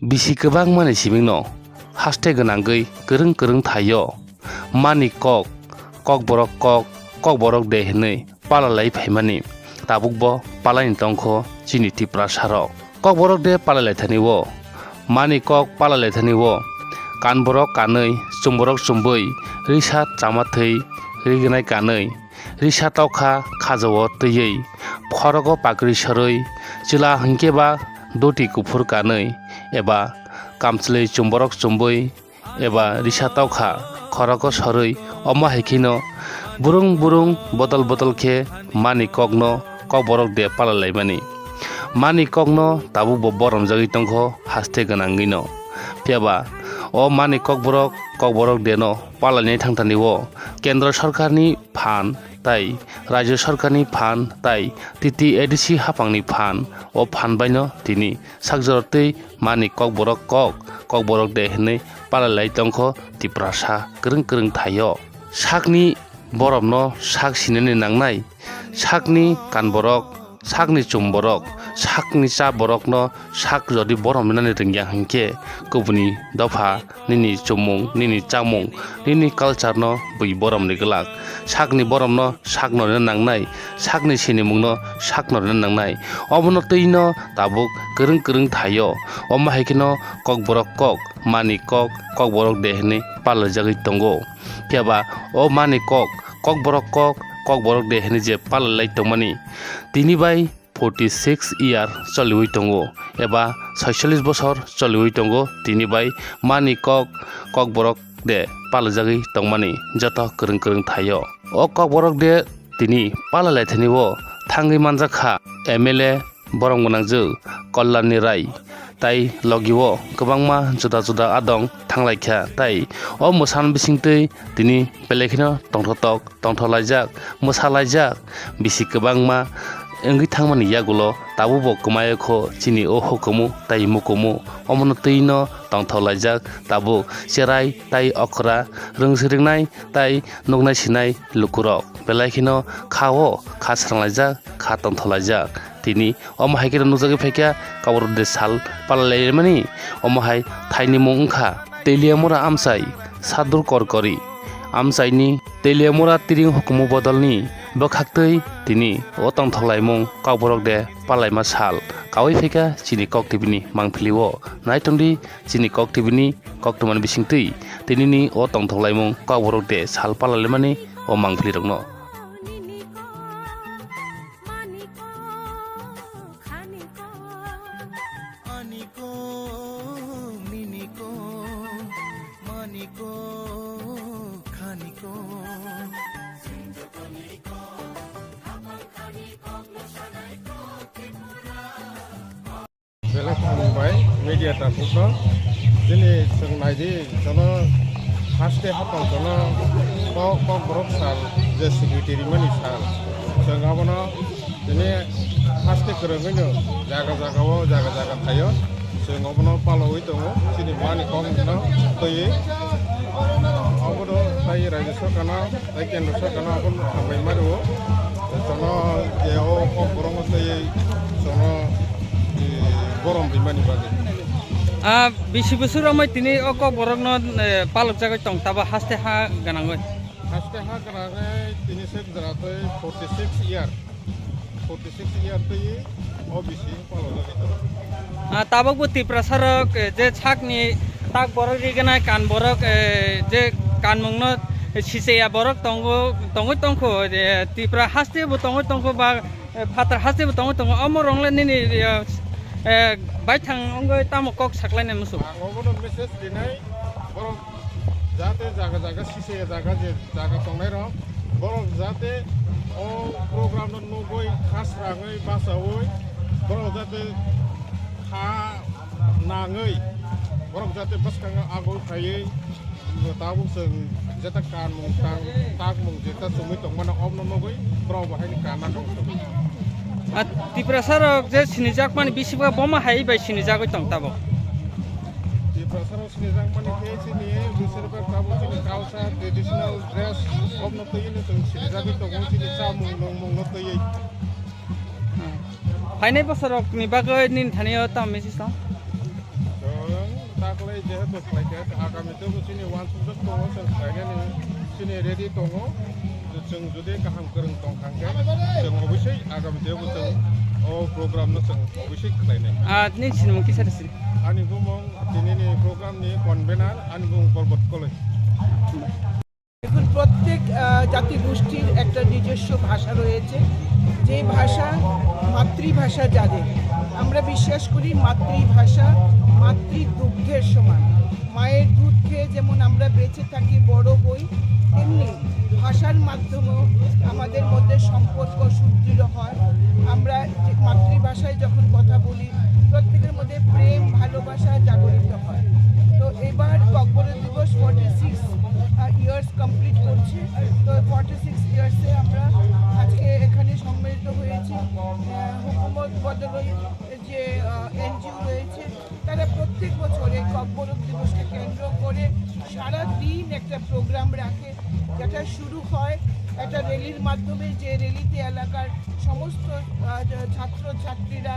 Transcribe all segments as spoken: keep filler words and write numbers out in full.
Bisi kwbangmani simingno haste gwnangwi kwrwng kwrwng thaio. Mani kok, kokborok kok, kokborok de hwnwi palalai phaimani tabukbo palaini tongkho chini Tiprasarok. Kokborok de palalaithani o, mani kok palalaithani o, kanborok kanwi, chumborok chumbwi, risa chama thwi, rignai kanwi, risa tokha khajao twiwi, khorogo pakri sorwi, chwla hinkhe ba doti kuphur kanwi, eba kamchwlwi chumborok chumbwi, eba risa tokha khorogo sorwi, omo hai kheno burung burung bodol bodol khe mani kokno kokborok de palalaimani. Mani kokno tabukbo boromjagwi tongkho haste gwnangwino. Phiyaba o mani kokborok, kokborok deno palainai thangthani o Kendra Sorkarni phan tai Rajya Sorkarni phan tai T T A D C haphangni phan, o phan baino tini sakjorotwi mani kokborok kok, kokborok de hwnwi palalai tongkho Tiprasa kwrwng kwrwng thaio. Sakni boromno sak sinani nangnai, sakni kanborok, sakni chumborok, sakni cha borokno sak jodi borom rinani rwngya hinkhe kubuni dopha nini chumung, nini chamung, nini culture no bui borom ni glak. Sakni borom no sakno rina nangnai, sakni sinimung no sakno rina nangnai. Omono twi no tabuk kwrwng kwrwng thaio. Omo hai kheno kokborok kok, mani kok, kokborok de hwnwi palajagwi tongo. Phiyaba o mani kok, kokborok kok, kokborok de hwnwi je palalai tongmani, tini bai forty six year choliwi tongo eba saicholish bosor choliwi tongo, tini bai mani kok, kokborok de palajagwi tongmani joto kwrwng kwrwng thaio. O kokborok de tini palalaithani o thangwi manjakha M L A borom gwnangjwk Kalyanni Rai tai logi o kwbangma juda juda adong thanglaikha, tai o mwsani bisingtwi tini belai kheno tongthotok tongthok laijak, mwsa laijak, bisi kwbangma wngwi thangmani yagulo tabukbo kwmaio kho chini o hukumu tai mukumu. Omono twi no tongthok laijak tabuk cherai tai okra, rwngsi rwngnai tai nuknai sinai lukurok belai kheno kha o kha srang laijak, kha tongthok laijak. Tini omo hai kheno nukjagwi phaikha, kokborok de sal palalailaimani. Omo hai thaini mung wngkha Teliamura amchai Sadur Korkori. Amchaini Teliamura tiring hukumu bodolni bwkhaktwi tini o tongthok laimung kokborok de palaima sal kaui phaikha chini Kok T V ni mangpili o. Naitongdi chini Kok T V ni koktwmani bisingtwi tinini o tongthok laimung kokborok de sal palalaimani o mangpili rokno. Ani kok, nini kok, mani kok, khani kok. Belai khulumbai media tabukno. Chini chwng naidi, jono haste hapang jono kok, kokborok sal je secretary mani sal. Chwng abono tini haste kwrwngwino jaga jaga o, jaga jaga thaio. Chwng obono palwi tongo, chini mani kokno twiwi. Obono tai Rajya Sorkarno, tai Kendra Sorkarno abono hambai mano. Jono je o kokborokno twiwi jono, eh, borom rimani bagwi. Ah, bisi bwswk romwi tini o kokborokno, eh, palokjagwi tong, tabo haste ha gwnangwi? Haste ha gwnangwi tini se gwnangwi forty six year. Forty six year twi o bisi palokjagwi tongo. Ah, tabukbo Tiprasarok, eh, je sakni tak borok rignai kan borok, eh, je kanmungno sicheya borok tongo, tongwi tongkho, eh, Tipra haste bo tongwi tongkho ba, eh, phatar haste bo tongwi tongo. Omo rwngle nini, eh, eh, baithang wngwi tamo kok saklainai muchung? Ang obono message rinai, borok jate jaga jaga sise jaga je jaga tongnai rok, borok jate o program no nugwi khasrangwi bachawi borok jate kha nangwi borok jate bwskango agwi phaiwi tabuk chwng jeta kanmung tang takmung jeta chumui tongmano omno nugwi borok bo haino kanna tong. A Tiprasa rok je sinijakmani bisingo bomo hai bai sinijagwi tong tabuk. Tiprasa rok sinijakmani khe chini bisirba tabuk chini culture, traditional dress, obno twiwi no chwng sinijagwi tongo, chini chamung nungmung no twiwi. Phainai bosor rok ni bagwi nini thani o tamo message tong? Khlai, jehetu khlaikha, agami tebo chini uansukjak tongo, chwng khlainani chini ready tongo. Chwng jodi kaham kwrwng tongkha hwnkhe, chwng obosoi agami tebo chwng o program no chwng obosoi khlainai. Ah, nini sinimung kisa rwsidi. Ani bumung tinini program ni convener, ani bumung Porbot Koloi. দেখুন, প্রত্যেক আহ, জাতিগোষ্ঠীর একটা নিজস্ব ভাষা রয়েছে, যে ভাষা মাতৃভাষা যাদের। আমরা বিশ্বাস করি মাতৃভাষা মাতৃদুগ্ধের সমান। মায়ের দুধ খেয়ে যেমন আমরা বেঁচে থাকি, বড় হই, তেমনি ভাষার মাধ্যমেও আমাদের মধ্যে সম্পর্ক সুদৃঢ় হয়। আমরা যে মাতৃভাষায় যখন কথা বলি, প্রত্যেকের মধ্যে প্রেম, ভালোবাসা জাগরিত হয়। তো এবার ককবরক দিবস ফর্টি সিক্স ইয়ার্স কমপ্লিট করছে। তো ফর্টি সিক্স ইয়ার্সে আমরা আজকে এখানে সম্মিলিত হয়েছি। আহ, হুকুমত বদলই যে এনজিও রয়েছে, তারা প্রত্যেক বছর এই ককবরক দিবসকে কেন্দ্র করে সারা দিন একটা প্রোগ্রাম রাখে, যেটা শুরু হয় একটা র্যালির মাধ্যমে, যে র্যালিতে এলাকার সমস্ত আহ, ছাত্র ছাত্রীরা,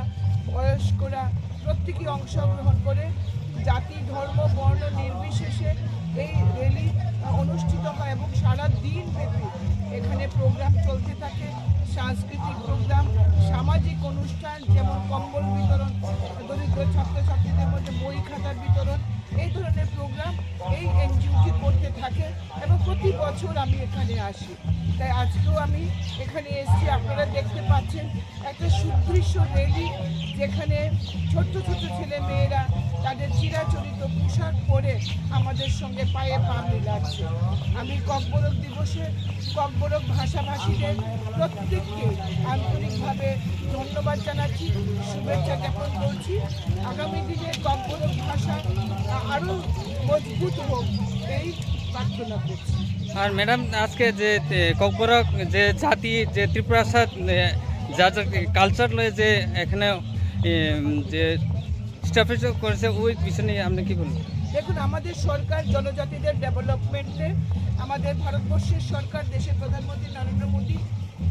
বয়স্করা প্রত্যেকেই অংশগ্রহণ করে। জাতি, ধর্ম, বর্ণ নির্বিশেষে এই র্যালি আহ, অনুষ্ঠিত হয় এবং সারা দিন ব্যাপী এখানে প্রোগ্রাম চলতে থাকে। সাংস্কৃতিক প্রোগ্রাম, সামাজিক অনুষ্ঠান, যেমন কম্বল বিতরণ, দরিদ্র ছাত্রছাত্রীদের মধ্যে বই খাতা বিতরণ, এই ধরনের প্রোগ্রাম এই এনজিওটি করতে থাকে এবং প্রতি বছর আমি এখানে আসি। তাই আজকেও আমি এখানে এসেছি। আপনারা দেখতে পাচ্ছেন একটা সুদৃশ্য র্যালি, যেখানে ছোট্ট ছোট্ট ছেলে মেয়েরা তাদের চিরাচরিত পোশাক পরে আমাদের সঙ্গে পায়ে পা মিলাচ্ছে। আমি ককবরক দিবসে ককবরক ভাষাভাষীদের প্রত্যেককে আন্তরিকভাবে ধন্যবাদ জানাচ্ছি, শুভেচ্ছা জ্ঞাপন করছি। আগামী দিনে ককবরক ভাষা আ-, আরো মজবুত হোক, এই প্রার্থনা করছি। আর ম্যাডাম, আজকে যে, এ, ককবরক যে জাতি, যে ত্রিপুরা সা-, এ, যা যা কালচার লয়ে যে এখানে, এ, যে স্ট্যাফেজ করেছে, ওই বিষয় নিয়ে আপনি কি বলবেন? দেখুন, আমাদের সরকার জনজাতিদের ডেভেলপমেন্টে, আমাদের ভারতবর্ষের সরকার, দেশের প্রধানমন্ত্রী নরেন্দ্র মোদী,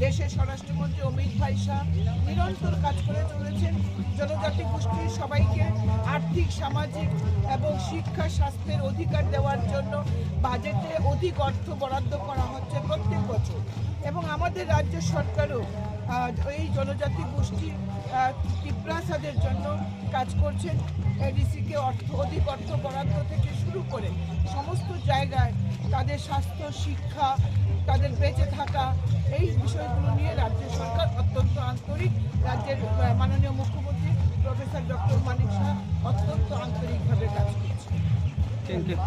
দেশের স্বরাষ্ট্রমন্ত্রী অমিত ভাই শাহ নিরন্তর কাজ করে চলেছেন। জনজাতি গোষ্ঠীর সবাইকে আর্থিক, সামাজিক এবং শিক্ষা, স্বাস্থ্যের অধিকার দেওয়ার জন্য বাজেটে অধিক অর্থ বরাদ্দ করা হচ্ছে প্রত্যেক বছর। এবং আমাদের রাজ্য সরকারও আহ, এই জনজাতি গোষ্ঠীর আহ, তিপ্রাসাদের জন্য কাজ করছেন। এডিসিকে অর্থ, অধিক অর্থ বরাদ্দ থেকে শুরু করে সমস্ত জায়গায় তাদের স্বাস্থ্য, শিক্ষা, তাদের বেঁচে থাকা, এই বিষয়গুলো নিয়ে রাজ্য সরকার অত্যন্ত আন্তরিক। রাজ্যের আহ, মাননীয় মুখ্যমন্ত্রী প্রফেসর ডক্টর মানিক সাহা অত্যন্ত আন্তরিকভাবে কাজ করছেন। Thank you.